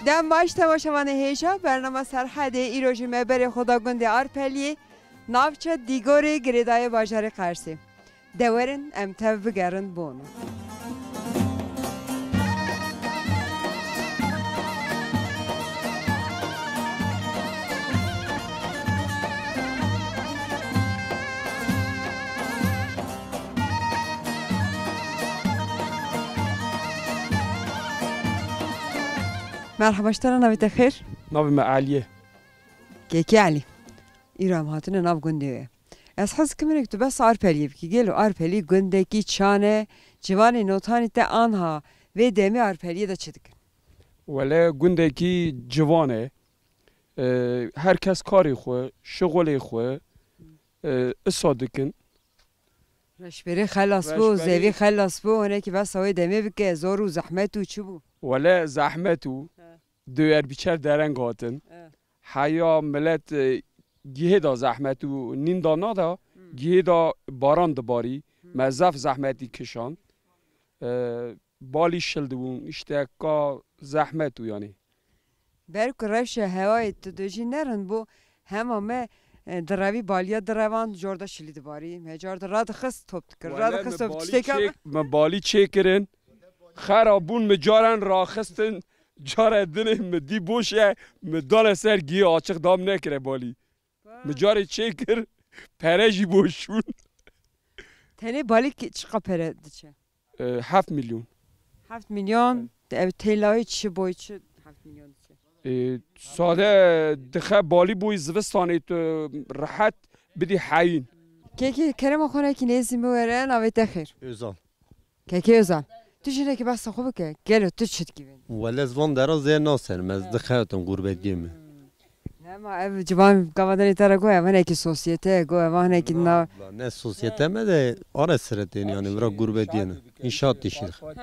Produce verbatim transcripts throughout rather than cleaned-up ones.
Dem baş temaşevanê hêja, bernama Serhedê îro jî me berê xwe da gundê Arpeliyê, navçe Dîgorê girêdayê bajarê Qersê. De werin em tev bigerin Bono. Merhaba, ji te re, navê te xêr? Navê me Elî ye. Kekê Elî. Îro em hatine nav gundê wê. Ez hez dikim hinek tu behsa Arpeliyê bikî. Gelo Arpelî gundekî çan e, ciwanê notanî te anha vê demê Arpeliyê de çi dikin? Wele gundekî ciwan e. E, her kes karê xwe, şixulê xwe, e, isa dikin. Reşberî xelas bû, Reşberî zevî xelas bû, hinekî behsa wê demê bike, zor û zehmet û çi bû? Wele zehmet û He. Döyer biçer dereng hatin. He. Heya millet, e, gihê da zehmet û nîn da nada, Hmm. gihê da baran dibarî, Hmm. me zaf zehmetî kişand. E, balî şil dibûn, îşte ka zehmet û yanî. Ber ku rewşa hewayê tu dojî ne rind bû, hema me, e, direvî baliya direvand, cor de şilî dibarî. Me car de radixist top dikir, Wele radixist me top balî tiştêka çêk-, me balî çêkirin. Xera bûn, me caren raxistin, care dinê me dî boş e, me dane ser giyê açiq dam nekire balî. Me carê çêkir, pere jî boş bûn. Tenê balî ki-, çiqa pere diçe? E, heft milyon. Heft milyon, ev teylayê çi boy çi heft milyon diçe? E, sade dixe balî boy zivistanê tu rehet bidî heyîn. Kekê kerema xwe nekî nêzî min were, navê te xêr? Özal. Kekê Özal. Tu jî hinekî behsa xwe bike. Gelo tu çi dikî vê? Wele ez van dera zê naserim, ez dixewitim gurbetiyê me. Nema ev civan gavadanê te re got, ev hinekî sosyete ye, got, ev hinekî Na, na- abla, ne sosyete me de ara siretên yani vira gurbetiyê ne. İnşaat işi. Ha,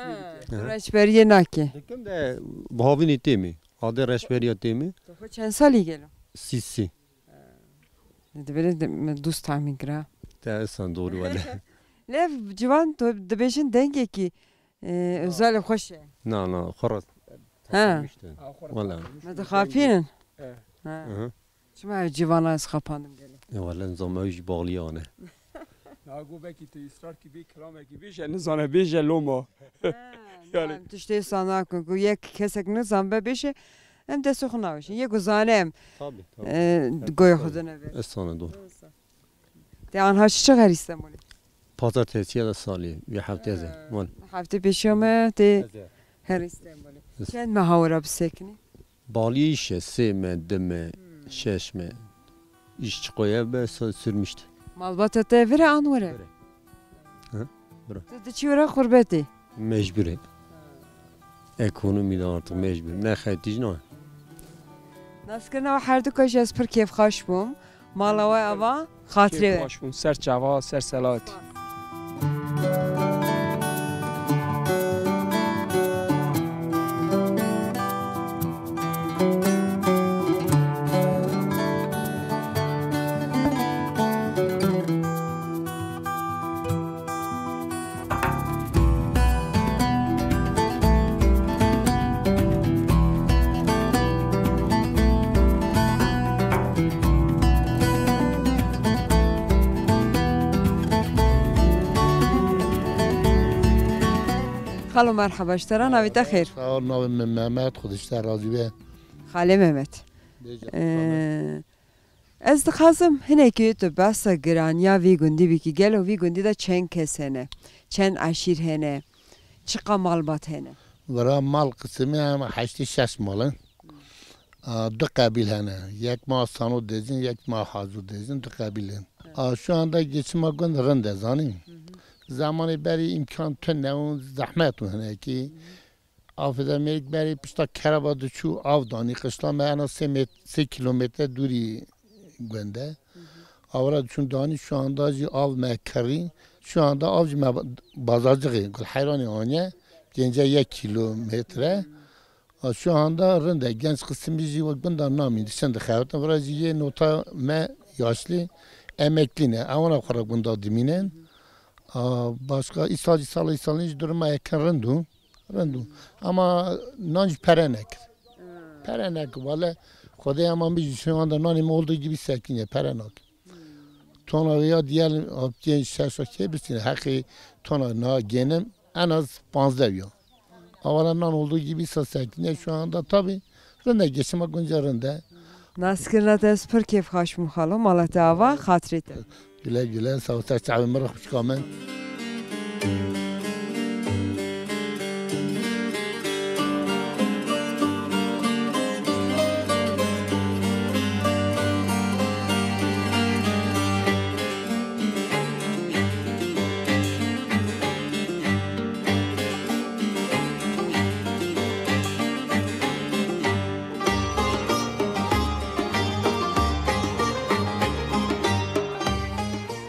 Hı. reçberiyê nake. Dikim de bahavînî têmî. Adê reçberiya têmî. Tu xwe çend salî gelo? Sî sî. Divêre de-, me dûst tahmîn kira. Te esan doğru wele. Lev civan tu dibêjin dengekî, e, özel xweş e. Na, na, xwe rast. Ha. Wele. Me dixapînin. E. Ha. Hı hı. Çima ev civana ez xapandim gelo? E, wele nizam ew jî bağliyane. Na, go belkî tu ısrar kî bê kilamekî bêje, nizane bêje loma. Ha, Yani. na, em tiştê sana ku, ku yek kesek nizan be bêje, em destê xwe naweşin. Yek ku zane em, Tabii, tabii. e, Tabii, goya tabii. xwe dineve. Esane doğru. Te anha çi çaxer Îstanbulê? Pazartesiye de salî, bir hafta ze. Ha, Van. Hafte pêşiya me tê Ez ê. her Îstanbulê. Es- Çend meha wera bisekinî? Balî îş e, sê me, di me, Hmm. şeş me. İş çikoye be sa-, sürmüştü. Malbata te vire an were? Vire. Hı, vire. Tu diçî were xurbetê? Mecbur e. Ekonomî de artık mecbur. Ne xetîc ne. Naskirina we her du ka jî ez pir kêfxweş bûm. Mala we ava, xatirê we. Kêfxweş bûm. Ser çava, ser selametî. Xalo, merheba, ji te re, navê te xêr? Sağ ol, navê min Mehmet, Xwedê ji te razî be. Xalê Mehmet. Bêje, Ee, Ez dixwazim hinekî tu behsa giraniya vî gundî bikî. Gelo vî gundî de çend kes hene? Çend eşîr hene? Çiqa malbat hene? Vira mal qisimî em heştê şeş mal in. A, du qebîl hene. Yek ma Sano dêjin, yek ma Hazûr dêjin, du qebîl in. Evet. A, şu anda geçima gund rind e, zanî. Hı hı. Zamanê berî îmkan tune û zehmet û hinekî. Hı hı. Afêde mêrik berê pişta kereba diçû av danî. Qişla me ena sê met-, sê kîlometre dûrî gund e. Hı hı. Avra diçûn danî, şu anda jî av me kirî. Şu anda av jî me ba-, Bazarcixê, Gulheyranê aniye, pênce yek kîlometre. Hı. A, şu anda rind e. Genç qisimî jî wek gunda namîn, dişin dixewitin. Vira jî yê nota me yaşlî emeklî ne. Ewana xwe re gunda dimînin. Hı hı. A, başka îsal jî sala îsalî jî duruma yekin rind û. Rind û. Ama nan jî pere nekir. Ha. Pere nake, wale Xwedê ema min ji şu anda nanê min olduğu gibi sekine, pere nake. Tona ya diyelim, a, genç şeş kê bistine, heqê tona na genim en az panzdeh ya. Avala nan olduğu gibi sa sekine şu anda tabi rinde geçime gunca rinde. Naskirina te ez pir kêf xaş bûm xalo, mala te ava, xatirê te. Güle güle, sağ ol, ser çavê min re xwişka min.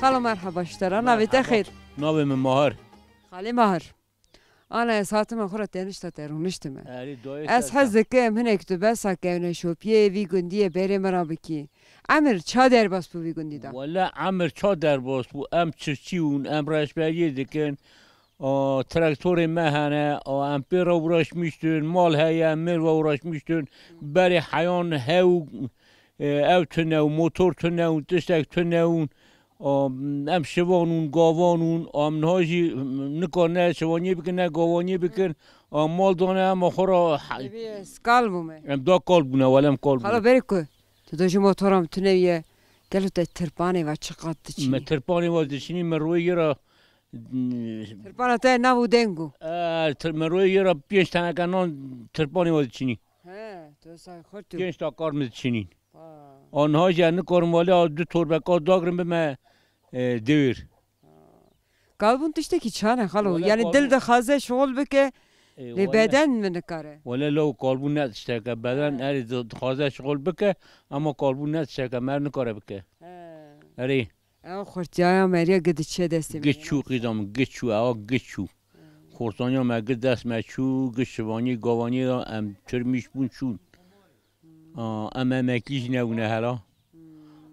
Xalo merheba ji te re. Navê te xêr? Navê min Mahir. Xalê Mahir. Ana ez hatime xwe re tenişta te rûniştime. Erê dayê. Ez hez dikim hinek tu behsa kevneşopiyê vî gundiyê berê min re bikî. Emir ça derbas bû vî gundî de? Wele emir ça derbas bû. Em çiftçî bûn, em reşberiyê dikin. A, traktorê me hene, a, em pê re uğraşmıştın, mal heye, em mêr ve uğraşmıştın. Berê heyan hew, e, ew tune û motor tune û tiştek tune û, a, em şivan ûn, gavan ûn, a, em niha jî, m, nikarine şivaniyê bikin, ne gavaniyê bikin. A, mal dane em xwe re he- Ev ê skal bûme. Em da kal bûne, wele em kal bûne. Xalo berê ku tu da jî motora min tune ye. Gelo te tirpanê ve çiqat diçînî? Me tirpanê ve diçînî, me royê yê re Tirpana te nav û deng bû. E, tir-, me royê yê re pênc teneke nan tirpanê we diçînî. He, tu say xurt û. Pênc ta kar min diçînîn. Wa. Anha jî ez nikarim wale a du torbeka dagrim bime, e, dewêr. Kalbûn tiştekî çane xalo. Wele Yani kalbûn dil dixwaze şixul bike, E, lê wele. Beden mi nikare. Wele law kalbûn ne tişteke. Beden He. Erê di-, dixwaze şixul bike, ama kalbûn ne tişteke. Mer nikare bike. He. Erê. Ew xurtiyaya meriya gi diçe destê min. Giç çû qîda min, giç çû, ewa giç çû. Xortaniya me gi dest me çû, gi şivanî, gavanî de em çirmîş bûn çûn. A, em emeklî jî nebûne hela.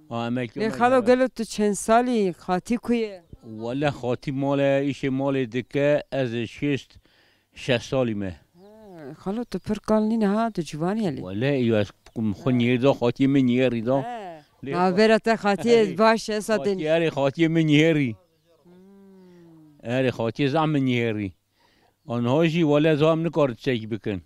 A, emeklî Lê me xalo hela. Gelo tu çend salî, xatî ku ye? Wele xatî male, îşê malê dike, ez ê şêst, şeş salî me. Ha, xalo tu pir kal nîne ha, tu ciwanî helî. Wele, yo, ez xwe niyêrî da, xatiyê min niyêrî da. He. Lê Navbera te xatiyê Erê, baş e, xatiyê, satên. Erê, xatiyê min niyêrî. Hmm. Erê, xatiyê zam min niyêrî. Anha jî wele zam nikar çek bikin.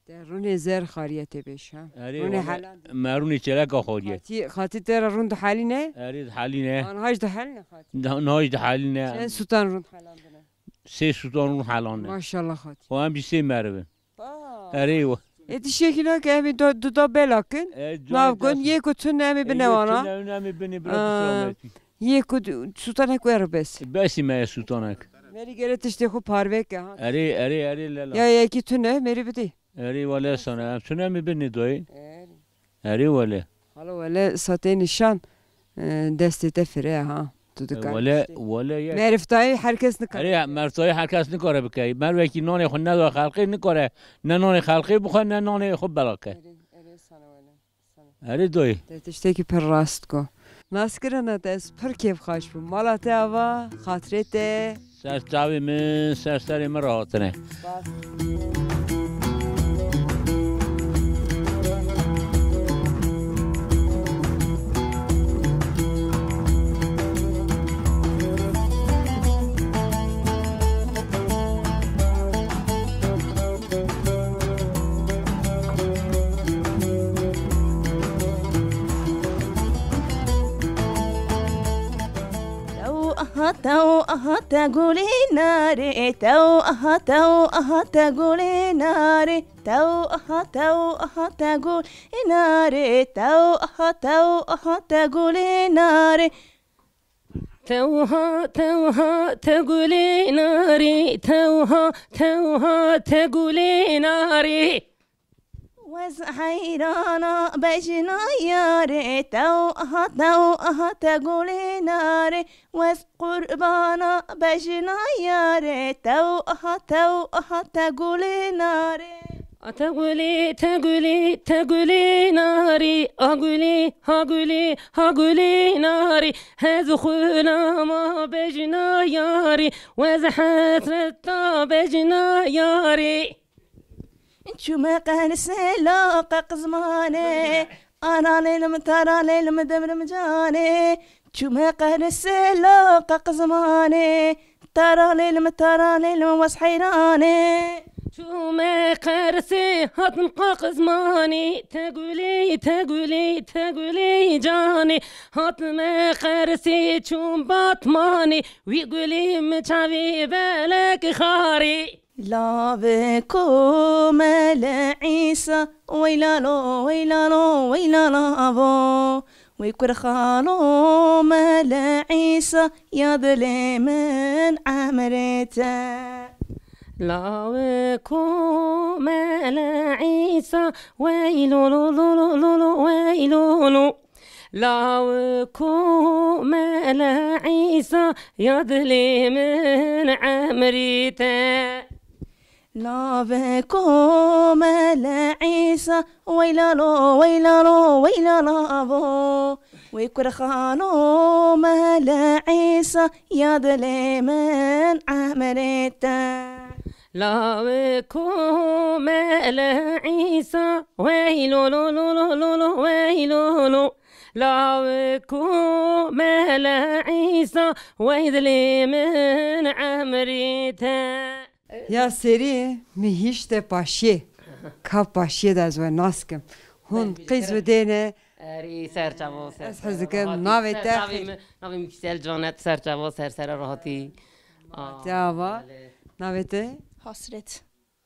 Te rûnê zer xariye tê bêş ha. Erê, Rûnê wele helan. Me rûnê çeleka xariye. Xatî, xatî te re rûn dihelîne? Erê, dihelîne. Anha jî dihelîne xatî. Da-, anha jî dihelîne. Çend sutan rûn helandine? Sê sutan rûn helandine. Maşallah xatî. O em jî sê meriv in. Ba. Erê, we. Ê tiştekî nake em ê da, du da belakin. E, Nav gun, yê ku tun em ê binewana. Yê ku tun em ê binê bira Aa, bisrametî. Yê ku du-, sutanek we re bes. Besî me ye sutanek. Merî gere tiştê xwe parve ke ha. Erê, erê, erê, lela. Ya yekî tune, merî bidî. Erê, wele sana. Em tune mi binê doyê? Erê. Erê, wele. Hala wele satê nişan, e, destê te fire ha. Tu E, dikar wele, tiştê. Wele ye. Meriftayî her kes nikare. Erê, meriftayî her kes nikare bike. Mervekî nanê xwe neda xelqê nikare. Ne nanê xelqê bixwe, ne nanê xwe belake. Erê, erê sana wele. Erê doyê. Te tiştekî pir rast got. Naskirina te ez pir kêfxweş bûm. Mala te ava, xatirê te. Ser çavê min, ser serê min re hatine. Spas. Tew aha tew aha te gulê narê, tew aha tew aha te gulê narê, tew aha tew aha te gulê narê, tew aha tew aha te gulê narê. Tewha, tewha, te gulê narê, tewha, tewha, te gulê narê. Wez heyrana bejna yarê, tewha, tewha, te gulê narê. Wez qurbana bejna yarê, tewha, tewha, te gulê narê. A te gulê, te gulê, te gulê narê, a gulê, ha gulê, ha gulê narê, hez xulama bejna yarê, wez hesreta bejna yarê. Çûme qerisê laqa qizmanê, ana lêlim tara lêlim demrim canê. Çûme qerisê laqa qizmanê, tara lêlim tara lêlim wes heyranê. Çûme qerisê hatim qa qizmanê, te gulê, te gulê, te gulê canê. Hatime qerisê çûm Batmanê, wî gulê min çavê belek xarê. Lave ko mele Îsa, weylalo, weylalo, weyla lavo. Wê kur xalo mele Îsa, ya dilê min emrê te. Lave ko mele Îsa, weylo, lo, lo, lo, lo, lo, weylo, lo. Law ku mele Îsa ya dilê min emrî te. Lave ku mele Îsa, weylalo, weylalo, weyla lavo. Wê kur xalo mele Îsa ya dilê min emrî te. Law ku mele Îsa, weylo, lo, lo, lo, lo, lo, weylo, lo. Law ku mele Îsa, wey dilê min emrî te. Ya serî min hişte paşiyê. Ka paşiyê de ez we nas kim. Hûn qîz û dêne. Erî, ser çavo, ser. Ez hez dikim, navê te. Navê min, navê min Kîsel Canet, ser çavo, ser sere rahatî. Te ava. Navê te? Hasret.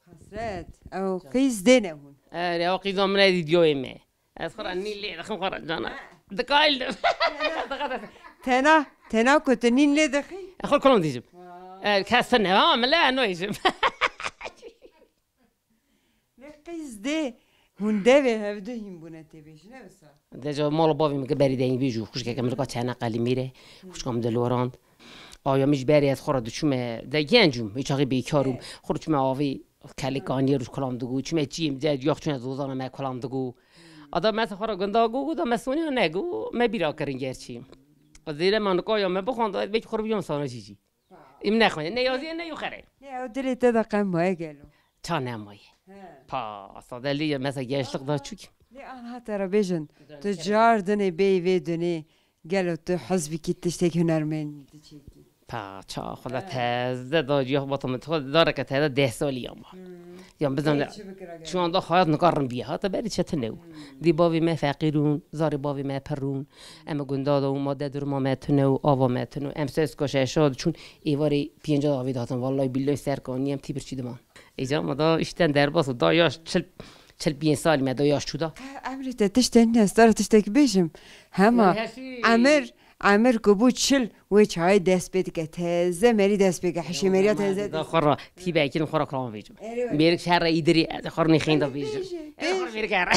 Hasret. Ew qîz dêne hûn. Erê, ew qîza min e, dîdiyoyê me. Ez xwe re nî lê dixim, xwe re cana. Dikayil dim. Tena, tena ku tu nîn lê dixî? Ez xwe kolam dîjim. E, kes tine, ha, min lê noyjim. Lê qîz dê hûn devê hevdu hîn bûne tê bêjin, ne wisa? Deca mala bavê min ki berî deyî bî jû, xuşkeke min ka çene qelîmî re, xuşka min dilorand. Aya min ji berê ez xwe re diçûme, de genc bûm, hiç axî bêkar bûm. Xwe re çûme avê, kelê kaniyê rûj kulam digo, çûme çiyê min de, yax çûne zozana me kulam digo. Ada me xwe re gunda go, go da me soniya ne go, me bîra kirin gerçî. Zêre me nika ya me bixwanda, ez belkî xwe re biyam sana jî jî. Em nexwendin, ne yazî ne yuxarê. Ne ew dilê te de qem maye gelo. Ça nemaye. He. Pa, asta delî ye, mesela gençlik da çûk. Lê anha te re bêjin, tu car dinê bêyî vê dunê, gelo tu hez bikî tiştek hunermend diçêkî? Pa, ça, xwe da teze da, ya bata min, xwe dareke teze deh salî ya ma. Hmm. Ya bizan, çi bikira gelo? Şu anda hayat nikarin biye, hata berî çetin ew. Hmm. Dî bavê me feqîr ûn, zarê bavê me pir ûn. Em gunda da û ma de durma me tune û ava me tune. Em ses ka şeşa diçûn, êvarê pênca avê dihatin. Vallahi billahi ser kanî em tî birçî diman. Êca ma da îşten derbas û da yaş çil, çil pênc salî me da yaş çû da. Emrê te tiştê nîne, ez te re tiştekî bêjim. Hema emir, emir ku bû çil, wê çayê dest pê dike. Teze merî dest pê ke. Hişê meriya teze da dest. Xwe ra tî bekin xwe ra kilam bêjim. Mêrik şer re îdirî, ez xwe ra nîxîn da bêjim. Bêje, bêje. Mêrik her.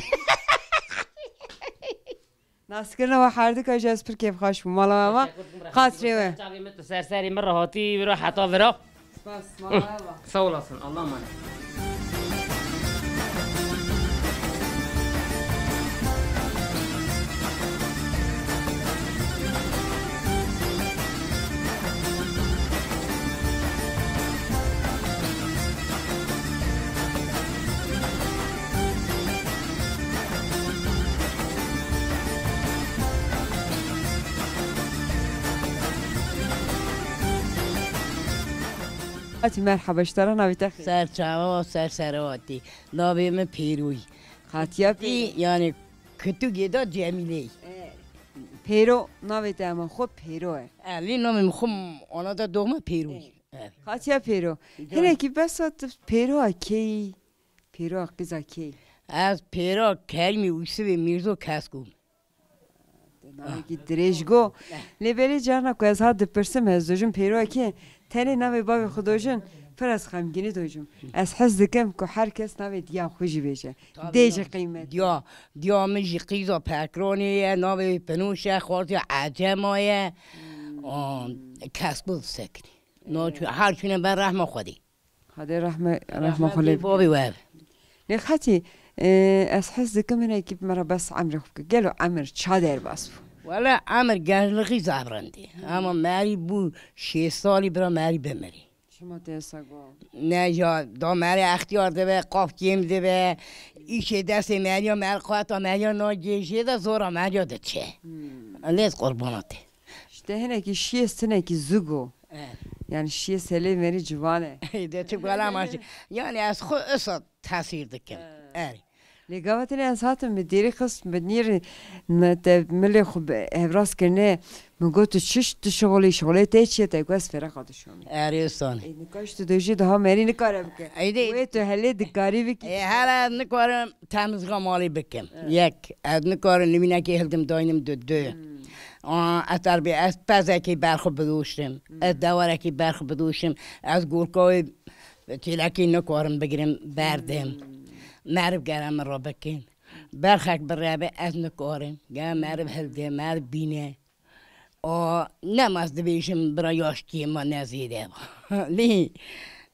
Naskirina we herdika jî ez pir kêfxweş bûm. Mala we ava. Teşekkür ederim, qasrê we. Çavê min tu ser serê min re hatî, vira heta vira. Spas, mala we ava. Sağ olasın, Allah'a emanet. Hatî merhaba, ji te re navê te xêr. Ser çava, ser serhatî. Navê min Pêroyî. Hatiya Pêro. Yani kütügê de Cemîleyî. E, Pêro, navê te hema xwe Pêro e. E, vî navê min xwe ana de doğma Pêroyî. E. E. Hatiya Pêro. Hinekî besa tu Pêroya keyî? Pêroya qîza kê? Ez pêra Kerîmê Ûsivê Mîrzo Kesko. Navekî dirêj go. Lê belê carna ku ez hat dipirsim, ez dojim pêroya kê? Tenê navê bavê xwe dojin, pir ez xemgînî dojim. Ez hez dikim ku her kes navê diya xwe jî bêje. Dê jî qîmet. Diya, diya min jî qîza Pekranê ye, navê Pinoş e, xwartiya Ecema ye. Hmm. Kesko disekinî. No çû-, her çûne ber rehma Xwedê. Xwedê rehme, rehme xwe lê bike. Bavê we. Lê xetî, e, ez hez dikim hinekî bi me re bes emrê xwe bike. Gelo emir ça derbas bû? Wele emir gençlixî zaf rind e. Ama merî bû şêst salî bira merî bimirî. Şima tê sago. Ne ya, da merê extiyar dibe, qaf kêm dibe. Îşê destê meriya, mer qata meriya nagê, jê de zora meriya diçe. Hmm. Lêz qurbana te. İşte hinekî şiyê sinekî zigo. Evet. Yani şiyê selê merî civane. De tu gala maşi. Yani ez xwe esa tesîr dikim. Evet. Erê. Lê gava tenê ez hatim, min dêrî xist, min nîr, ne te milê xwe bi hevraz kirine, min got, "Tu çi, tu şixulî, şixulê te çi ye?" Te got, "Ez fereqa dişomî." Erê, wisa ne. Ê, nika ji tu dojî daha merî nikare bike. Ey dê. Wê tu helê dikarî bikî. Ê, her ez nikarim temizga malê bikim. Evet. Yek, ez nikarim nivînekê hildim daynim du, du. Hmm. Aa, ez terbê, ez pezekê berxwe bidoşim. Hmm. Ez dewerekê berxwe bidoşim. Ez gorka wê Çêlekê nikarim bigirim, berdim. Hmm. Meriv gere min re bikin. Berxek bireve ez nikarim. Gere meriv hilde, meriv bîne. O, nema ez dibêjim bira yaşkiyê me ne zêde ba. Lê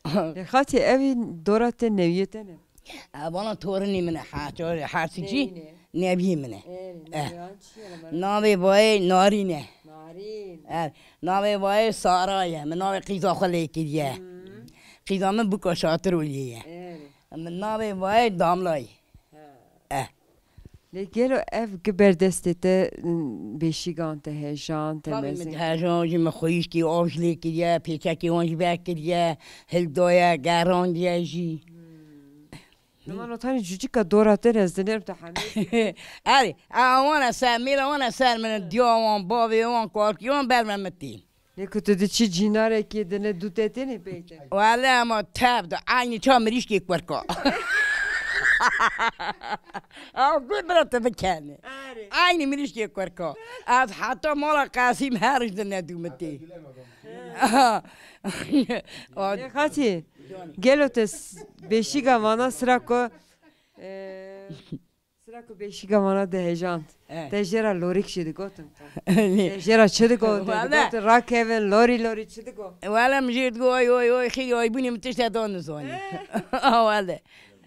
Lê xatî evî dora te newiyê te ne? Vana torinî min e, her, her çi cî Neyî ne? Neviyê min e. Ê, Eh. Navê bayê Narîn e. Narîn. Er, navê bayê Sara ye. Min navê qîza xwe lê kiriye. Hmm. Qîza min bûka Şatiroliyê ye. Ê. Min navê bayê Damla ye. Ha. Eh. Lê gelo ev gi ber destê te, m, bêşîgan te hejan, te Tabii mezin? Min hejan jî min xweyîşkî av jî lê kiriye, pêçekê wan jî vekiriye, hildaye, gerandiye jî. Hmm. Nima notanî cûcika dora te ne, ez dinêrim te hemî. Erê, a, wana ser, mêla wana ser min, diya wan, bavê wan, kalkî wan ber me mitîn. Lê ku tu diçî cînarekî dine dû te tênê peytek. Wele ema tev de, aynî ça mirîşkê kurka. Ew ku bira te bikene. Erê. Aynî mirîşkê kurka. Ez heta mala Qasîm her ji dine dû mitî. Ê, xatî, gelo te s-, beşîga vana sira ku, e, sira ku beşîga vana dihejand. E. Te jê ra lorik jî digotin. Te jê ra çi digot? Te Wele. Digot, "Rakevin, lorî, lorî" çi digot? Wele min jê digot, "Oy, oy, oy, xîr, oy, bûnê min tişte dan nizanî." E. Ah, wele.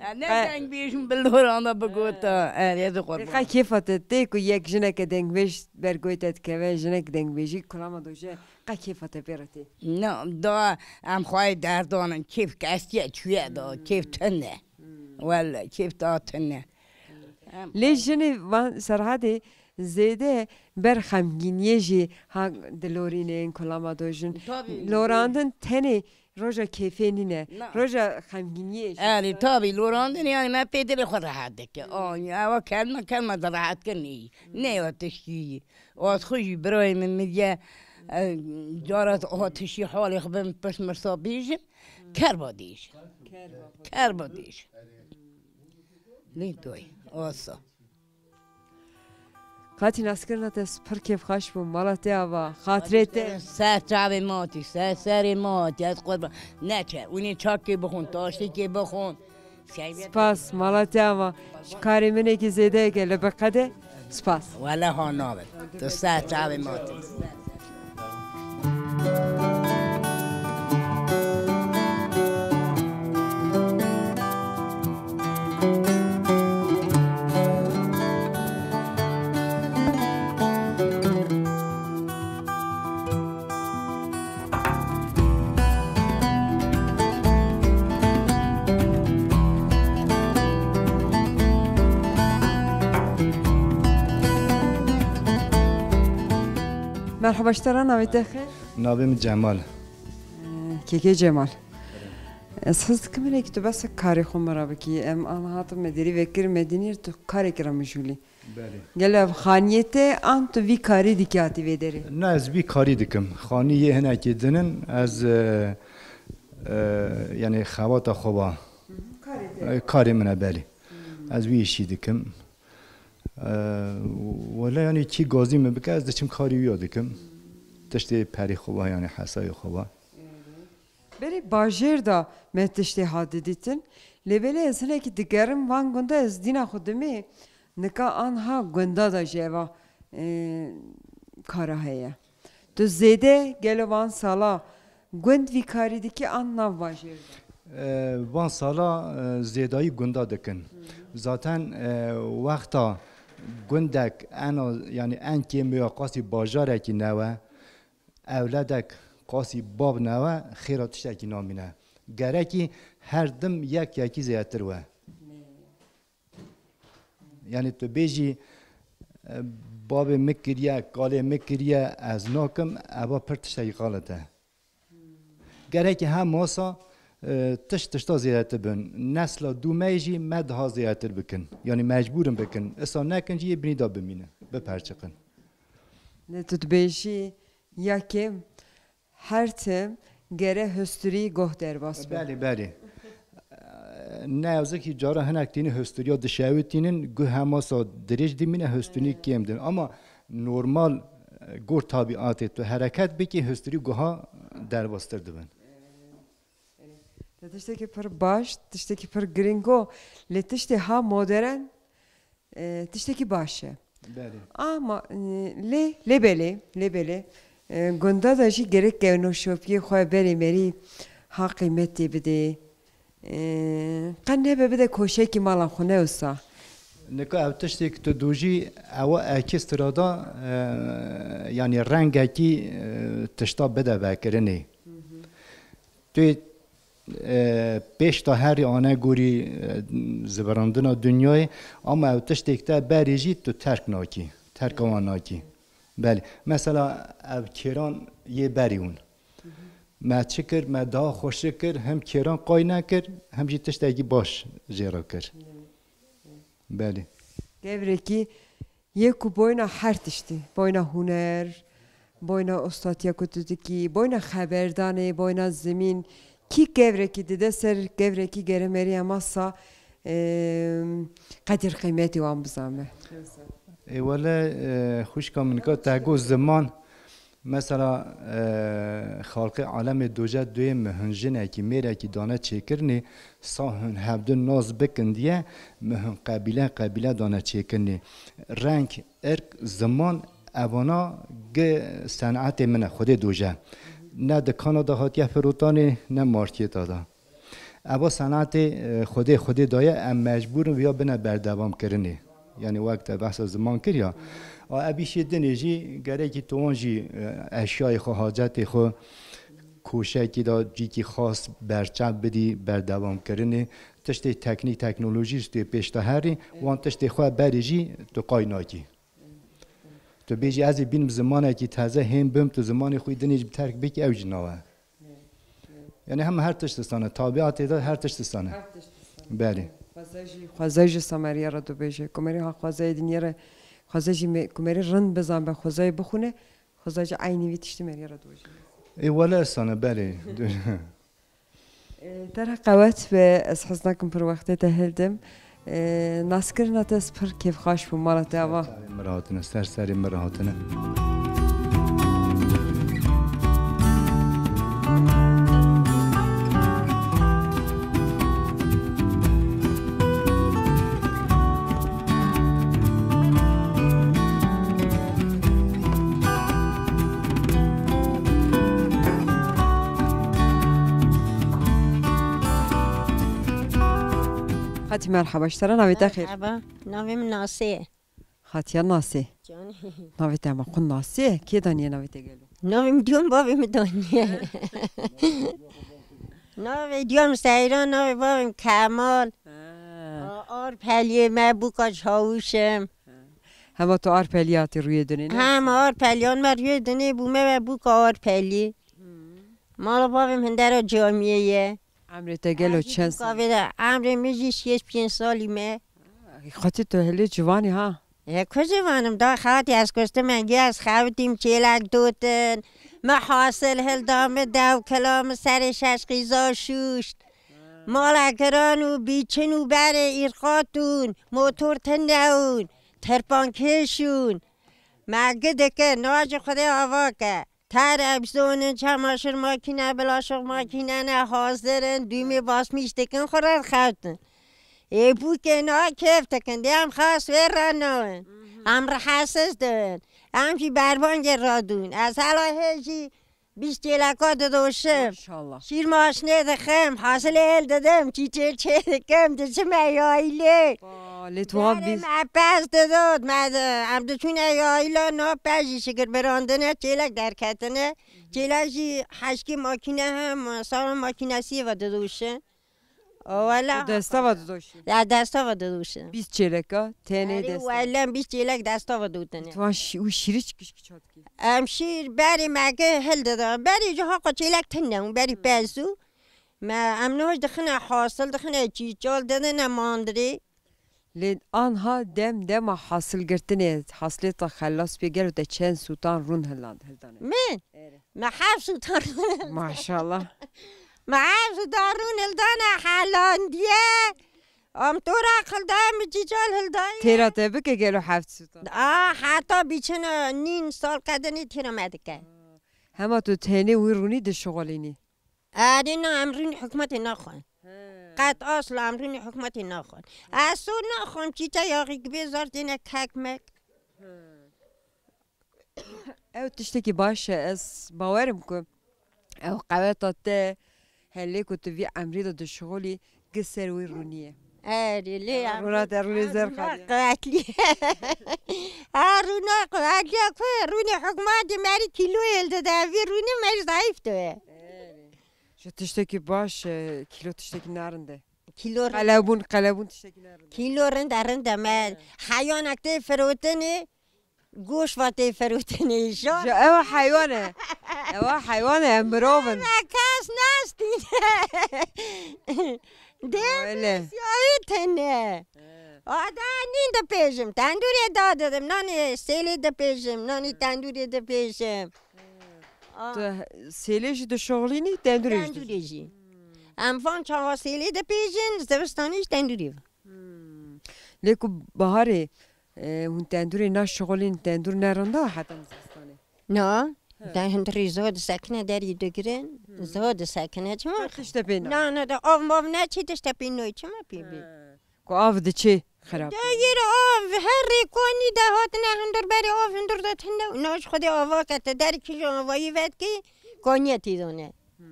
Ya, ne E. dengbêjim bi lorana bigota. E. E, ez Ê, qurban. Qe kêfa te tê ku yek jineke dengbêj ber goy te dikeve, jinek dengbêjî kulama doje, qe kêfa te pê re tê? Na, da em xwayê derdanin, kêf kestiye çûye da, Hmm. kêf tune. Hmm. Wele, kêf da tune. Hmm. Em Lê jinê van Serhadê zêde ber xemgîniyê jî ha dilorînin, kulama dojin. Tabii. Lorandin tenê roja kêfê nîne. Na. Roja xemgîniyê jî. Erê, tabii, lorandin, yani, me pê dilê xwe rehet dike. Hmm. A, ewa kelme, kelme de rehet kirinê. Hmm. Ne ya tiştî. Az xwe jî birayê min miriye, e, cara ez a tiştî halê xwe bim pirs mirsa bêjim. Hmm. Kerba dêjim. Kerba. Kerba dêjim. Lê toy, asa. Qatî naskirina te pir kêfxweş bû, mala te ava, xatirê te. Ser çavê ma hatî, ser serê ma hatî, ez qurban. Neçe, hûnê çakê bixwin, taştêkê bixwin. Spas, mala te ava. Ji karê min êkî zêde yeke li biqede. Spas. Wele ha nabe. Tu ser çavê ma hatî. Merhaba ji te re, navê te xêr? Navê min Cemal. Ee, Kêkê Cemal. Ez hez dikim hinekî tu behsa karê xwe min re bikî. Em an hatin me derî vekir, me dinîr tu karekî re mijûlî. Belê. Gelo ev xaniyê te an tu vî karî dikî hatî vê derê? Na, ez vî karî dikim. Xanî yê hinekî din in, ez, e, e, yani xebata xwe ba. Hı hı, karê te. E, karê min e, belê. Hı. Ez vî îşî dikim. E, wele yani kî gazî min bike, ez diçim karî wî ya dikim. Tiştê perî xwe ba, yani hesayê xwe ba. Berê bajêr de me tiştê hat didîtin. Lê belê ez hinekî digerim van gunda, ez dîna xwe dimê nika anha gunda de jî eva, e, kara heye. Tu zêde gelo van sala gund vî karî dikî an nav bajêr de? E, van sala, e, zêdayî gunda dikin. Hı hı. Zaten, e, wexta gundek ena, yani en kêm ya qasî bajarekî newe, ewledek qasî bab newe, xêra tiştekî namîne. Gerekî her dim yek yekî zêdetir we. Yanî tu bêjî, e, "Bavê min kiriye, kalê min kiriye, ez nakim", eva pir tiştekî xalit e. Gerekî hem wisa, e, tişt tişta zêdetir bin. Nesla dû me jî me daha zêdetir bikin. Yanî mecbûr in bikin. Isa nekin jî yê binî de bimînin, biperçiqin. Ne tu dibêjî, yekê her tim gere hostirî goh derbas be. Belê, belê. Ne yazık ki cara hinek tînin hostiriya dişewitînin, guh hema sa dirêj dimîne, hostirî kêm din. Ama normal, e, gor tabiatê tu hereket bikî, hostirî guha derbastir dibin. Te tiştekî pir baş, tiştekî pir giring got, lê tiştê ha modern, e, tiştekî baş e. Belê. Ama, e, lê, lê belê, lê belê, e, gunda de jî gerek kevnoşopiyê xwe berê merî ha qîmetê bidê. E, qe nebe bide koşekî mala xwe ne wisa. Nika ev tiştê ku tu dûjî, ewa ekstra da, e, yanî rengekî, e, tişta bide vekirinê. Tu, e, pêşta herî anegorî, e, zivirandina dinyayê, ama ew tiştêk te berê jî tu terk nakî, terka wan nakî. Belê. Mesela ev kêran yê berî hûn. Me çi kir? Me daha xweşik kir, hem kêran qay nekir, hem jî tiştekî baş jê re kir. Belê. Gevrekî yê ku boyna her tiştî, boyna huner, boyna ostatiya ku tu dikî, boyna xeberdanê, boyna zimîn, kî gevrekî dide ser gevrekî gere merî ema sa, em, qedir qîmetî wan bizanbe. Ê wele, e, xwişka min ka te got ziman, mesela, e, xalqê alemê doje duyê mi hin jinekî mêrekî dane çêkirinê, sa hin hevdin nas bikin diye mi hin qebîle qebîle dane çêkirinê. Reng, irk, ziman, evana gi senetê min e, Xwedê doje. Ne di kana de hatiye firotanê, ne markêta de. Eva senetê, e, Xwedê, Xwedê daye, em mecbûr in viya bine berdewam kirinê. Yanî wek te behsa ziman kiriya. A, ev îşê dinê jî gerekî tu wan jî, e, eşyayê xwe, hacetê xwe, koşekî de cîkî xas berçav bidî berdewam kirinê. Tiştê teknîk, teknolojî tu yê pêş de herî, wan tiştê xwe berê jî tu qay nakî. Tu bêjî, "Ez ê bînim zimanekî teze, hên bim", tu zimanê xwe yî dinê jî bi terk bikî, ew jî nawe. Yani hema her tişt distane, tabiatê de her tişt distane. Her tişt distane. Belê. Xwezayê jî, xwezayê jî sa meriya re dibêje. Ku merî ha xwezayê dinyê re, xwezayê jî me-, ku merî rind bizanbe, xwezayê bixwîne, xwezayê jî eynî vî tiştî meriya re dibêje. Ê wele sane, belê. Te re qewet be, ez hez nakim pir wextê te hildim. Naskirina te ez pir kêfxweş bûm, mala te ava. Ser serê min re hatine, ser serê min re hatine. Xatî merheba, ji te re navê te xêr. Merheba, navê min Nasê ye. Xatiya Nasê. Canî. Navê te hema xwe Nasê ye. Kê daniye navê te gelo? Navê min diyan bavê min daniye. Navê diyan Seyran, navê bavê min Kemal. Ha. A-, Arpeliyê me bûka çawûş im. Ha. Hema tu Arpeliyê hatî rûyê dinê, ne? Hema Arpeliyan me rûyê dinê bûme ve bûka Arpeliyê. Hmm. Mala bavê min hindera camiyê ye. Emrê te gelo çend sal? Kavê de emrê min jî şêst pênc salî me. Xatî tu hilê ciwanî ha? He, ku ciwan im, da xatî ez kuştim engî ez xewitîm çêlek dotin. Me hasil hilda, me dew kila, me serê şeş qîza şûşt. Mala giran û bîçin û berê îrqatûn, motor tinde ûn, tirpan kêşûn. Me gi dike, na jî Xwedê ava ke. Ter ev zonin, çamaşır makîne, bilaşıq makîne ne hazir in, dûmê basmîş dikin, xwe re dixewtin. Ê bûkê na kêf dikin, dê em xas wê re nayên. Em rihesiz dibin. Em jî berbangê radûn. Ez hela hê jî bîst çêleka didoşim. Maşallah. Şîr maşinê dixim, hasilê hêl didim, çîçê çê dikim, diçime yaylê. Vay. Lê tu wan Berê bîst me pez didot, me di-, em diçûne yayla, na pez jî şikir birandine, çêlek derketine. Çêlek jî heşkî makîne hem, sara makînesiyê ve didoşin. O wela. Tu desta ve didoşî? Ya, desta ve didoşin. Bîst çêleka, tenê Erê desta. Wele bîst çêlek desta ve dotine. Tu wan şî-, û şîrî çi kişkî çatkî? Em şîr berê me ke hildida. Berê jî haqa çêlek tune û berî pez û. Me em noj dixine hasil, dixine çîçol, didine mandrê. Lê anha dem dema hasilgirtinê, hasilê te xelas bê, gelo te çend sûtan rûn hiland, hildane? Min? Erê. Me heft sûtan rûn hildan. Maşallah. Me heft sûtan rûn hildane, helandiye. Am tora hilda, mi çîçol hildaye. Têra te bike gelo heft sûtan. A, heta bîçine nîn sal qedinî têra me dike. Hema tu tenê wî rûnî dişixulînî? Erê na, em rûnê hikûmetê naxwin. He. Qet asla em rûnê hikûmetê naxwin. Ez sor naxwim, çîte yaxî kibê zar têne kek mek. He. Ew tiştekî baş e, ez bawerim ku ew qeweta te helê ku tu vî emrî de dişixulî, gi ser wî rûnî ye. Erê, lê ya rûna te rûnê zer xaliye. Quwetlî. Ha, rûna quwetlî ya ku rûnê hikûmetê merî kîloyê li dide, vî rûnî merî zayîf dibe. Erê. Ji tiştekî baş, e, kîlo tiştekî ne rind e. Kîlo rind. Qelebûn, qelebûn tiştekî ne rind e. Kîlo rind e, rind e me. He. Heyanek tê firotinê, goş va tê firotinê, jan. Ji ew heywan e. Ew heywan e, em mirov in. Me kes nestîne. Dê Öyle. Siyahî tene. He. Ada nîn dipêjim, tendûrê da didim, nanê sêlê dipêjim, nanê tendûrê dipêjim. He. A. Tu he-, sêlê jî dişixulînî, tendûrê jî? Tendûrê jî. Hmm. Em van çawa sêlê dipêjin, zivistanê jî tendûrê ve. Hmm. Lê ku baharê, e, hûn tendûrê naşixulîn, tendûr ne rind e heta zivistanê? Na, he. Te hundirî zo disekine, derî digirin, hmm, zo disekine. Çima? Her tişt te pê na. Na, na, de av mav neçî tişt te pê noy, çima pê bî? He. Ku av diçê xirab. Dayîr av her rê konî de hatine hundir berê av hundir de tune û na ji xwedê ava kete, derî kîjo avayî vedkî, koniyetî done. Hmm.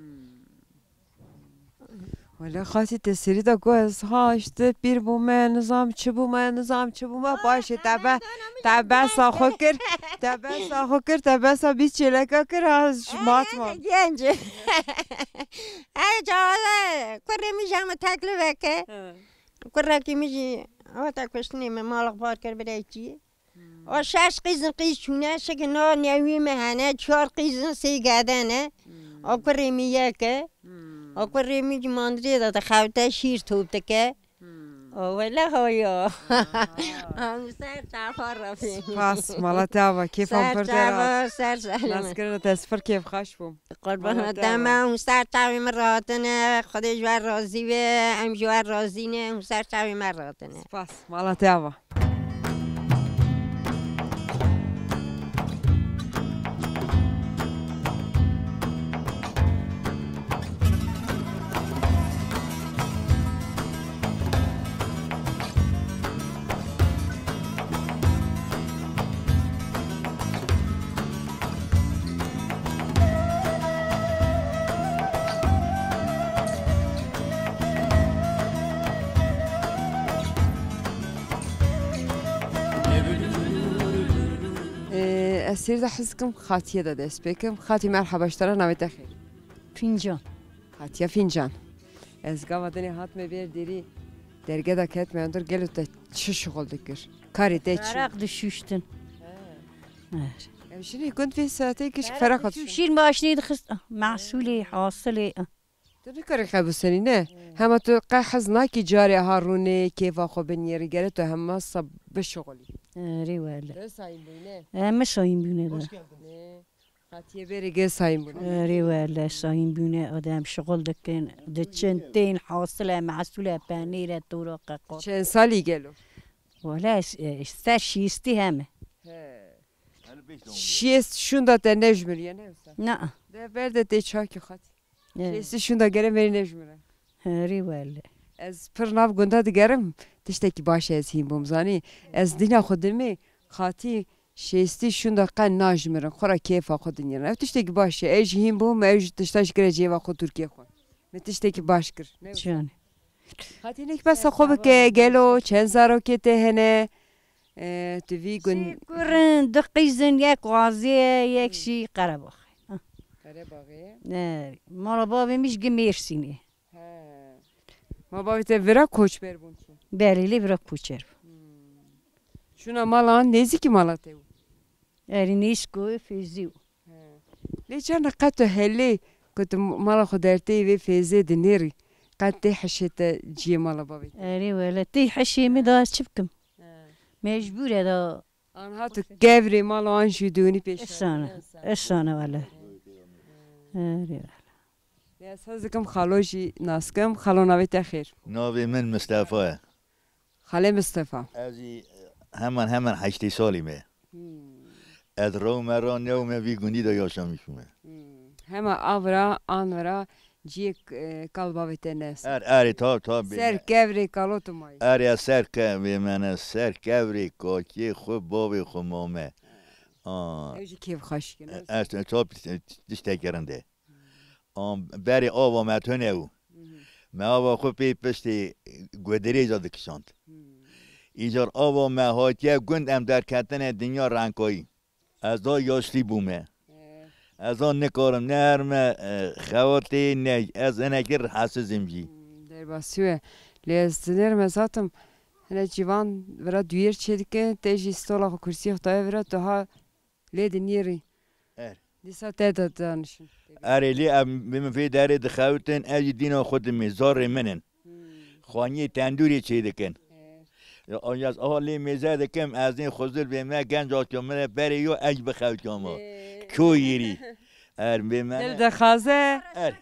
Wele xatî te serî de ku ez ha işte pîr bûme, nizam çi bûme, nizam çi bûme, paşê te be, te besa xwe kir, te besa xwe kir, te besa bîst çêleka kir, ha ji mat ma. Genc. Ev çawa kurê min ji hemû teklifeke. He. Kurekî min jî hate kuştinê min, malek bar kir birayê çiyê. Hmm. O şeş qîzin qîz çûne, şikî no newî me hene, çar qîzin sê gede ne. Hmm. O kurê min yek e. Hmm. O kurê min jî mandrê de dixewte, şîr top dike. Hmm. O wele hoyo. Aha. Em ser çava rafî. Spas, mala te ava, kêfa pir te re hat. Ser çava, ser ser. Naskirina te ez pir kêfxweş bûm. Qurban dema hûn ser çavê min rahatine, Xwedê ji we razî be, em ji we razî ne, hûn ser çavê me rahatine. Spas, mala te ava. Ee, ez sêr de hez dikim Xatiye de dest pê kim. Xatî, merheba ji te re, navê te xêr? Fîncan. Xatiya Fîncan. Ez gava dinê hatime vêr dêrî dergeda ketime hundir, gelo te çi şixul dikir? Karê te çi? Feraq dişuştin. He. Her. Ev jinê gund vê saetê kişk feraq dişuştin. Şîr maşinê dixist, ah, mehsulê, hasilê, ah. Tu nikarî qebûsenî, ne? He. Hema tu qe hez nakî carê ha rûnê kêfa xwe biniyêrî, gere tu hema sa bişixulî. Erê wele. Tu sayîn bûyî, ne? Em sayîn bûne de. Hoş geldin. Ne? Xatiye bêrê gel sayîn bûne. Erê wele, sayîn bûne, adem şixul dikin, diçin, tên, hasil e, mehsul e, penîr e, toraq e, qot. Çend salî gelo? Wele, e, ser şîstî heme. He. Şêst şûnda te nejmiriye, ne wisa? Na. De ber de tê çakî xat. Evet. Şêstî şûnda gere merî nejmire. Herî wele. Ez pir nav gunda digerim, tiştekî baş e ez hîn bûm, zanî. Ez dîna xwe dimê, xatî şêstî şûnda qe najmirin, xwe ra kêfa xwe dinîrin. Ev tiştekî baş e, ez jî hîn bûm, ew jî tişta ji gire cêva xwe Tirkiye xwe. Min tiştekî baş kir. Ne wisa? Çi yani? Xatî, hinek behsa xwe bike, gelo çend zarokê te hene? E, tu vî gund- Sê kur in, du qîz in, yek Wazî ye, yek jî Qerebax. Qerebaxê. E, mala bavê min jî gi Mêrsînê. He. Ma bavê te vira koçber bûn çû? Belê, lê vira koçer bû. Hmm. Çûna mala nêzîkî mala te bû? Erê, nêzîk û fêzî û. He. Lê çend qet tu helê ku tu mala xwe derteyî vê fêzê dinêrî, qet tê hişê te ciyê mala bavê te? Erê wele, tê hişê min da ez çi bikim? He. Mecbûr e da. Anha tu kevrê mala an jî dûnî pêş. Esane, esane wele. Erê wele. Lê ez hez dikim xalo jî nas kim. Xalo, navê te xêr? Navê min Mistefa ye. Xalê Mistefa. Ez jî hemen hemen heştê salî me. Hmm. Ez rewme ra newme vî gundî de yaşamîş me. Hmm. Hema avra, anvra ciyê, e, kal bavê te ne. Er, erê, ta, ta bê. Ser kevrê kalo tu mayî. Erê, ez ser kevrê me ne, ser kevrê kakê xwe, bavê xwe mame. Aa. Ew jî kêfxweş dikin. E, ez, e, ta tiştek kirinde. Am, berê ava me tune bû. Mhm. Me ava xwe pê piştê guhdirêja dikişand. Hmm. Îcar ava me hatiye gund, em derketine dinya renkayî. Ez da yaşlî bûme. Eh. Ez da nikarim ne herme, e, xebatê ne, ez hinekî rihesizim jî. Hmm, derbasî we. Lê ez dinêrim, ez hatim. Hine civan vira duyêr çêdike, te jî stola xwe, kursiyê xwe daye vira, tu ha lê dinêrî. Er. Dîsa te de danişin. Erê, lê em bi min vê derê dixewitin, ez jî dîna xwe dimê, zarê min in. Hmm. Xaniyê tendûrê çêdikin. Er. Ya, ya, aha lê mêze dikim, ez nê xuzir bê me genc atiya min e, berê yo ez bixewtiyama. Ee. Çoyîrî. Er bê me. Dil dixaze. Er.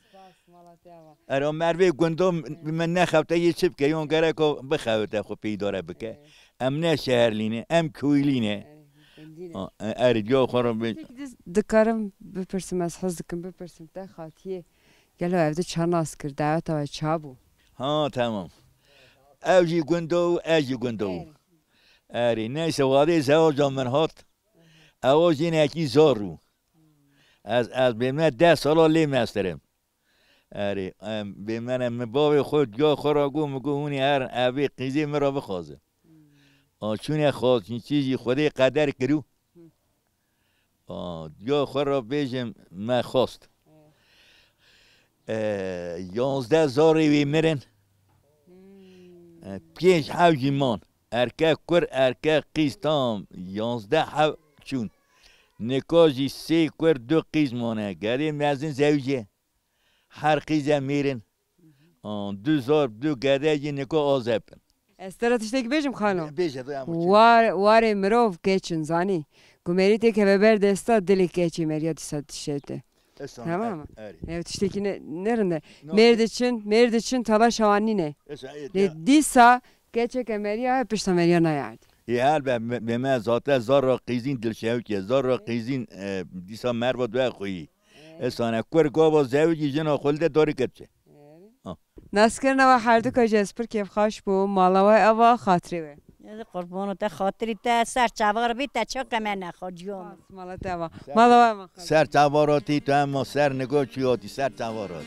Spas, mala te ava. Ero mervê gundo min nexewte yê çi bike, yon gereko bixewite xwe pê îdare bike. Evet. Em ne şeherlî ne, em kûylî ne. Evet, gundî ne. Ha, e, erê diya xwe re bi- Peki, diz-, dikarim bipirsim, ez hez dikim bipirsim te, xatiyê gelo evde ça nas kir, daweta we ça bû? Ha, tamam. Ew jî gundo û ez jî gundo. Evet. Erê, neyse, wadê zewaca min hat. Ew jinekî zor bû. Ez, ez bê me deh sala lê meztir im. Erê, em, bê me ne, min bavê xwe, diya xwe ra got, min got, hûn ê herin evê qîzê min ra bixwazin. A, çûne xwazin, çi jî Xwedê qeder kirû. A, diya xwe ra bêjim, me xwast. E, yanzdeh zarê wê mirin. E, pênc hev jî man. Erke kur, erke qîz tam yanzdeh hev çûn. Nika jî sê kur, du qîz mane. Gedê mezin zewicê. Her qîze mêrin. An, du zar, du gede jî nika azeb in. Ez te re tiştekî bêjim xalo? Bêje, bêje, em War, warê mirov keç in, zanî. Ku merî têkeve ber desta, dilê keçê meriya dîsa dişewite. Tamam mı? Erê. Ev tiştekî ne, ne rind e. Mêr diçin, mêr diçin, tala şawanî ne. Lê dîsa keçeke meriya, pişta meriya nayardî. Ê, her be, me, me, me zate zara qîzîn dilşewikê, zara qîzîn, e, dîsa merva due xweyî. Esane kur gava zewicî jina xwe li de darî kepçe. Ha. Naskirina we herduka jî ez pir kêfxweş bûm. Mala we ava, xatirê we. Ez qurbana te, xatirî te, ser çava re bî, te çi keme ne, xociyo min. Spas, mala te ava. Mala we ava, xatirê. Ser çava re tî tu, ema ser nigo çi hatî, ser çava re.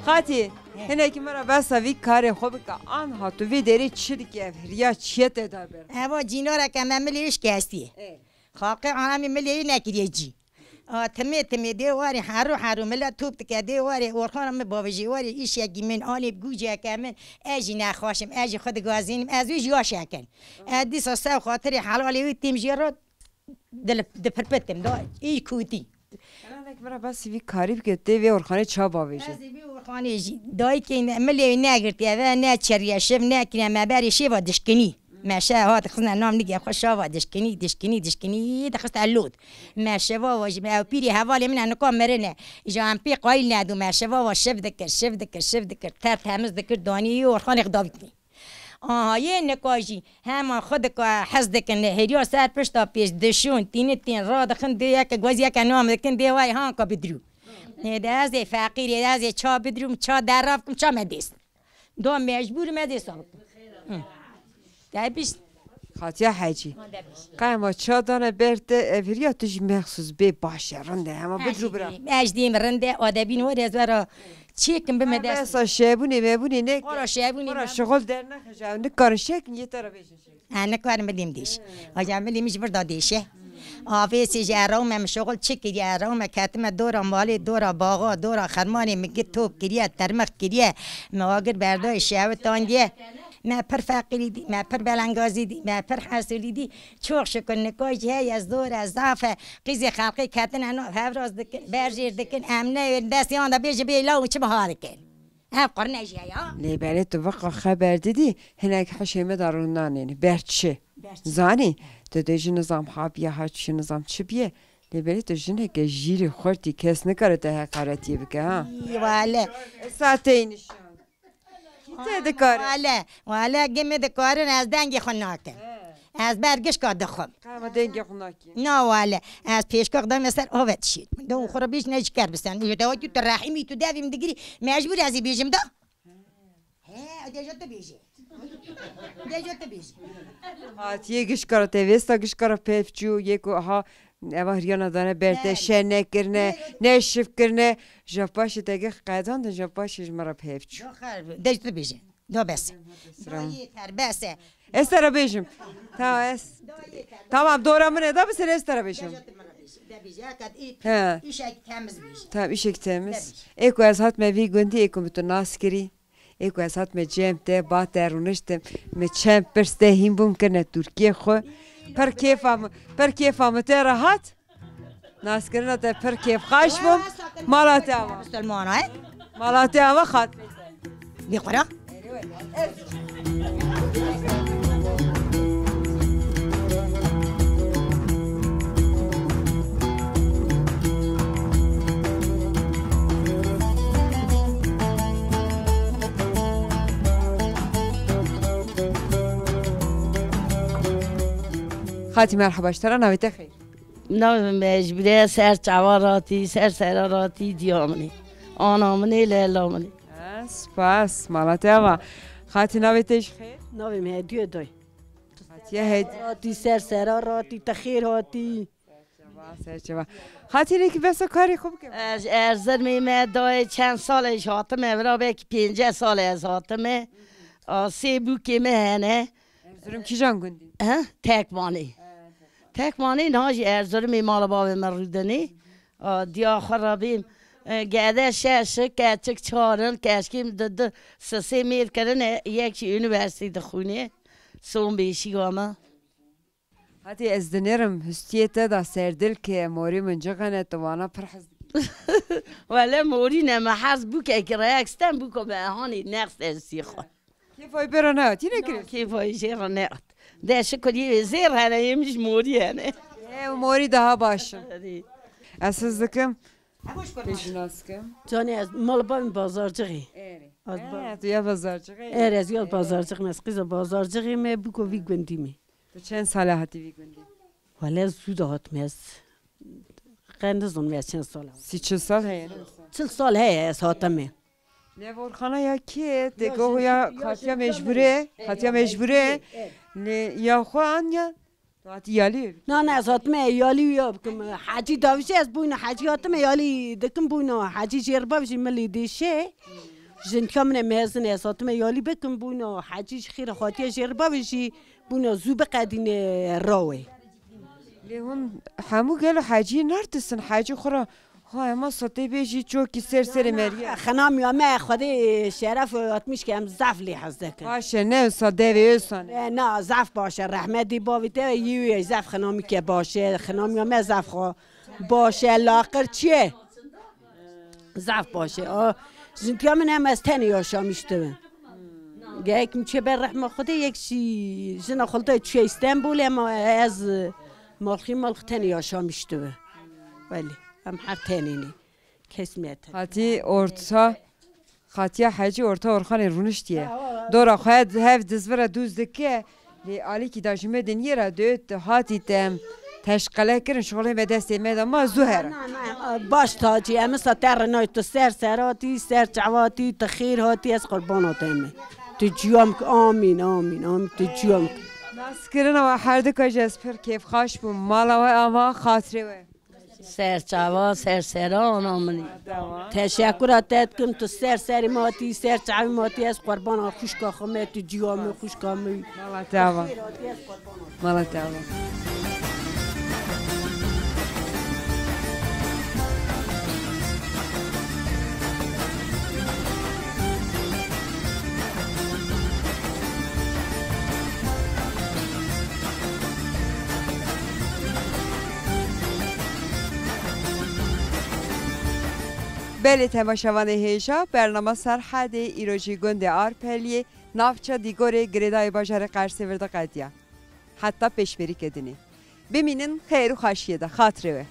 Xatî, hinekî me re behsa vî karê xwe bike. Anha tu vê derê çi dikî, ev hiriya çi ye te da ber? Eva cînareke me milê wî şikestî. Ê. Xaqê alemî milê wî nekiriye cî. A, timê timê dê warê herû herû mile top dike, dê warê orxana min bavêjê warê îşekî min anê gûceke min, ez jî nexweş im, ez jî xwe digazînim, ez wî jî yaş ekin. Ez dîsa sew xatirê helalê wî têm jê re dil-, dipirpitim da î kûtî. Herhalde ki bira bes vî karî bike, tê vê orxanê ça bavêje. Ez ê vê orxanê jî dayikê ne, milê wî negirtiye ve, ne çeriye şiv, ne kine me berê şêva dişkinî. Me şe hat xizne nam nigê xwe şava dişkinî, dişkinî, dişkinî dixiste lod. Me şeva wa jî, me ew pîrê hevalê min e, nika mirine. Îja em pê qayîl nedû, me şeva wa şiv dikir, şiv dikir, şiv dikir, ter temiz dikir, danî orxanê xwe davîtî. Aha, yê nika jî hema xwe dika hez dikin, hêriya ser pişta pêş dişûn, tînitîn, radixin, dê yeke guez yeke nam dikin, dê way hanka bidrû. Ê, de ez ê feqîrê, de ez ê ça bidrûm, ça derra bikim, ça me dêst. Do mecbûr me dê sabik. Hı. Te bîst. Xatiya Hecî. Qema ça dane ber te, ev hiriya tu jî mexsus bê baş e, rind e, hema bidrû bira. Ez dîm rind e, adebîn were ez wera çêkim bime dest. Mesa şebûnê mebûnê ne. Wara şebûnê. Wara şixul dernexije, nikarin şekin yê te ra bêjin şekin. Ha, nikarim bilîm dêş. Aja bilîm ji vir da dêşe. Avêsê ji erewme min şixul çi kiriye, erewme ketime dora malê, dora baxa, dora xermanê min gir top kiriye, termix kiriye. Me agir berdayê şewitandiye. Me pir feqîrî dî, me pir belengazî dî, me pir hesûlî dî. Çok şükür nika jî heye zor e, zaf e. Qîzê xelqê ketine nav hevraz dikin, berjêr dikin. Em neyên destê wan de bêje bê law çi biha dikin. Ev qurne jî heya. Lê belê tu viqa xeber didî, hinek hişê me de rûnanên. Ber çi? Ber çi? Zanî, tu dê ji nizam habiye ha çi nizam çi biye. Lê belê tu jineke jîrî xurtî kes nikare te heqaretiyê bike ha. Î, wale. Esa tey nişan. Kî te dikare? Wale, wale, gimê dikarin ez dengê xwe nakim. He. Ez ber gişka dixwim. Qema dengê xwe nakî. Na wale, ez pêşkak dame ser ave dişît. De xwe re bêj ne ji ker bisen. Û de tu, tu rehîmî tu devî min digirî. Mecbûr ez ê bêjim da. He, de jî tu bêjî. De jî tu bêjî. Hatiye gişka re te vêsta gişka re pevçû, yê ku aha, eva hiriyana dane ber te şe nekirine, ne şif kirine. Ji paşê te gih qedandin, ji paşê ji me re pevçû. De jî tu bêjî. Do bes. Do yeter, bes e. Ez te re bêjim. Tamam, ez. Tamam, dora min e, da bi ser ez te re bêjim. He. Tamam, îşek temiz. Ê ku ez hatime vî gundî, ê ku min tu nas kirî. Ê ku ez hatime cem te, ba te rûniştim. Min çend pirs te hîn bûm kirine Tirkiye xwe. Pir kêfa min, pir kêfa min te re hat. Naskirina te pir kêfxweş bû. Mala te ava. Musulmana, he? Mala te ava xat. Bê xwe ra. Xatî merheba, ji te re navê te xêr. Navê min Mecbûre, ser çavan ratî, ser sera ratî, diya min e. Ana min e, leyla min e. Ha, spas, mala te ava. Xatî navê te jî xêr? Navê min Hediye Day. Hatiye Hediye. Ratî, ser sera ratî, te xêr hatî. Serçava, serçava. Xatî nêkî besa karê xwe bike. Ez Erzirmê me dayê çend sal e ji hatime vira, belkî pênceh sal e ez hatime. A, sê bûkê me hene. Erzurum kîjan gundî? He? Tekmanê. Tekmanê, niha jî Erzirumê mala bavê me rûdinê. A, diya xwe re bêm. E, gede şeş, keçik çar in, keçikê min di du sisê mêr kirine, yek jî unîversîtê dixwîne. Son beşîga me. Hatî ez dinêrim, hustiyê te da serdil ke morî min cixene, tu wana pir hez dikî. Wele morî ne, me hez bûkekî reyek stem bûko me hanî next ez sî xwe. Kêfa wî bêra nehat, yine kirî? Kêfa wî jê re nehat. De şikur yê zêr hene, yê min ji morî hene. Ê, morî daha baş e. Erê. Ez his dikim. Pêşinas kim? Canê ez mala bavê min bazarcixê. Erê. Ez ba- He, tu ya bazarcixê? Erê, ez ya bazarcixê me, ez qîza bazarcixê me, bûko vî gundî me. Tu çend sal e hatî vî gundî? Wele zû de hatime ez. Qe nizanim ez çend sal e. Sî çil sal heye, ne? Çil sal heye ez hatime. Nev orxana ya kê? Te goh ya Xatiya Mecbûre, Xatiya Mecbûre. Lê ya xwe an ya? Tu hatî yalî? Na, na, ez hatime yalî ya bikim. Hecî davî jî ez bûyna hecî hatime yalî dikim bûyna hecî jêrbav jî milî dêşe. Jintiya min e mezin e, ez hatime yalî bikim bûyna hecî ji xêra Xatiya jêrbav jî bûyna zû biqedîne rawê. Lê hûn hemû gelo hecî nertisin, hecî xwe ra ha ema sotê bê jî çokî ser serê meriye. Xinamiya me Xwedê şeref atmiş ke em zaf lê hez dikin. Baş e, ne wisa devê wisa ne. E, na, zaf baş e, rehmetî bavê te yî wî zaf xinamî ke baş e, xinamiya me zaf xwe baş e, laqir çi ye? Zaf baş e. A, jintiya min hem ez tenê yaşamîş dibim. Gehek min çê ber rehma Xwedê yek jî jina xwe li te çûye Îstenbulê, ema ez malxî malx tenê yaşamîş dibim. Belê, em her tenê ne. Kes me tenê. Hatî orta, Xatiya Hecî orta orxanê rûniştiye. Dora xwe hev dizvira dûz dike. Lê alîkî da ji me diniyê re dê tu hatî te teşqele kirin, şixulê me destê me de ma zû here. Na, na, baş tacî, em esa te re nayê, tu ser ser hatî, ser çav hatî, tu xêr hatî, ez qurbana te me. Tu ciyam ki, amîn, amîn, amîn, tu ciyam ki. Naskirina we her du ka jî ez pir kêfxaş bûm. Mala we ava, xatirê we. Ser çava, ser sera, ana min. Teşekkura te dikim, tu ser serî me hatî, ser çavî me hatî, ez qurbana xwişka xwe me, tu ciya min, xwişka min. Mala te ava. Mala te ava. Belê temaşevanê hêja, bernama Serhedê îro jî gundê Arpeliyê, navça Dîgorê girêdayê bajarê Qersê vir diqediya. Heta pêşberîkê dinê. Bimînin xêr û xweşiyê de, xatirê we.